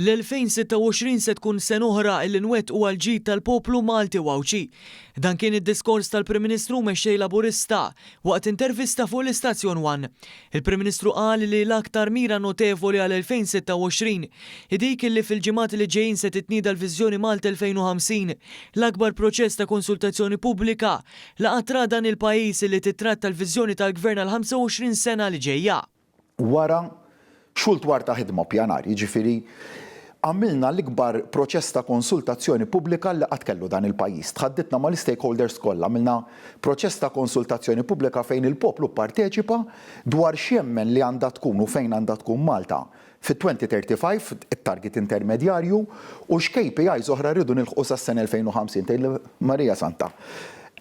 L-2026 se tkun sena oħra illi nwettqu għall-ġid tal-poplu Malti u Għawdxi. Dan kien id-diskors tal-Prim Ministru u Mexxej Laburista waqt intervista fuq l-istazzjon one. Il-Prim Ministru qal li l-aktar mira notevoli għal 2026 hi dik illi fil-ġimgħat li ġejjin se titnieda l-Viżjoni Malta 2050, l-akbar proċess ta' konsultazzjoni pubblika li qatt ra dan il-pajjiż illi tittratta l-viżjoni tal-Gvern għall-25 sena li ġejja. Wara xhur twal ta' ħidma u ppjanar, jiġifieri għamilna l-ikbar proċess ta' konsultazzjoni pubblika li qatt kellu dan il-pajjiż. Tħadditna mal-istakeholders kollha, għamilna proċess ta' konsultazzjoni pubblika fejn il-poplu pparteċipa dwar x'jemmen li għandha tkun u fejn għandha tkun Malta fit-2035, it-target intermedjarju, u x'KPIs oħra rridu nilħqu sas-sena 2050. Tgħidli Marija Santa,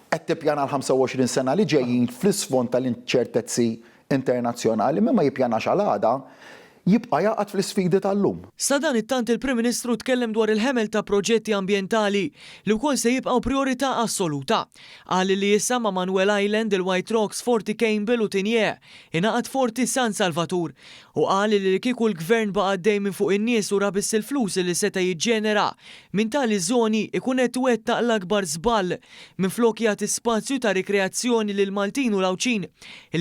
qed tippjana għall-25 sena li ġejjin fl-isfond tal-inċertezzi internazzjonali, min ma jippjanax għal għada, jibqa' jagħqad fl-isfidi tal-lum. Sadanittant il-Prim Ministru tkellem dwar il-ħemel ta' proġetti ambjentali li wkoll se jibqgħu prijorità assoluta. Qal li issa ma' Manuel Island, il-White Rocks, Forti Campbell u Tigné, ingħaqad Forti San Salvatur. U qal li li kieku l-Gvern baqa' għaddej minn fuq in-nies u ra biss il-flus li seta' jiġġenera minn tali żoni ikun qed iwettaq l-akbar żball minflok jagħti spazju ta' rikreazzjoni lill-Maltin u l-Għawdxin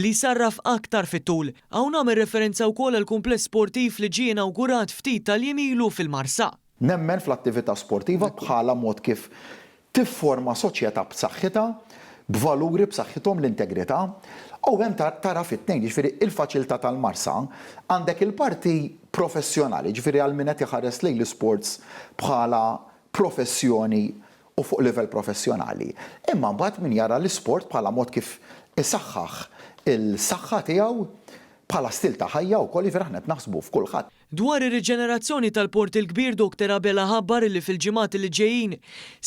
li jsarraf aktar fit-tul. Hawn għamel referenza wkoll għall-kumpless sportiv li ġie inawgurat ftit tal-jiem ilu fil-Marsa. Nemmen fl-attività sportiva bħala mod kif tifforma soċjetà b'saħħitha, b'valuri b'saħħithom, l-integrità. U hemm tara fit-tnejn, jiġifieri il-faċilità tal-Marsa, għandek il-parti professjonali, jiġifieri għal min qed iħares lejn l-isports bħala professjoni u fuq livell professjonali. Imma mbagħad min jara l-isport bħala mod kif isaħħaħ il-saħħa tiegħu bħala stil ta' ħajja wkoll, jiġifieri aħna qed naħsbu f'kulħadd. Dwar ir-riġenerazzjoni tal-Port il-Kbir Dr Abela ħabbar li fil-ġimgħat li ġejjin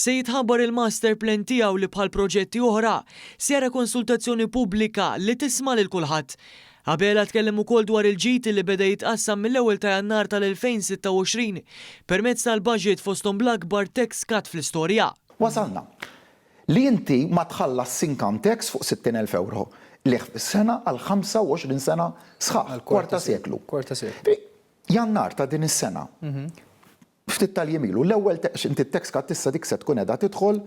se jitħabbar il-master plan tiegħu li bħal proġetti oħra se jara konsultazzjoni pubblika li tisma' lil kulħadd. Abela tkellem ukoll dwar il-ġid li beda jitqassam mill-ewwel ta' Jannar tal-2026 permezz tal-budget fosthom bl-akbar tax cut fl-istorja. Wasalna li inti ma tħallas income tax fuq 60,000 ewro qligħ fis-sena għal 25 sena sħaħ, kwarta seklu. Jannar ta' din is-sena, ftit tal-jiem ilu, l-ewwel inti t-tax cut issa dik se tkun qiegħda tidħol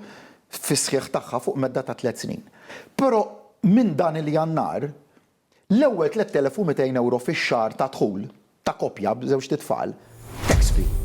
fis-sħiħ tagħha fuq medda ta' tlett snin. Però minn dan il-Jannar, l-ewwel 3,200 ewro fix-xahar ta' dħul ta' koppja b'żewġt itfal, tax free.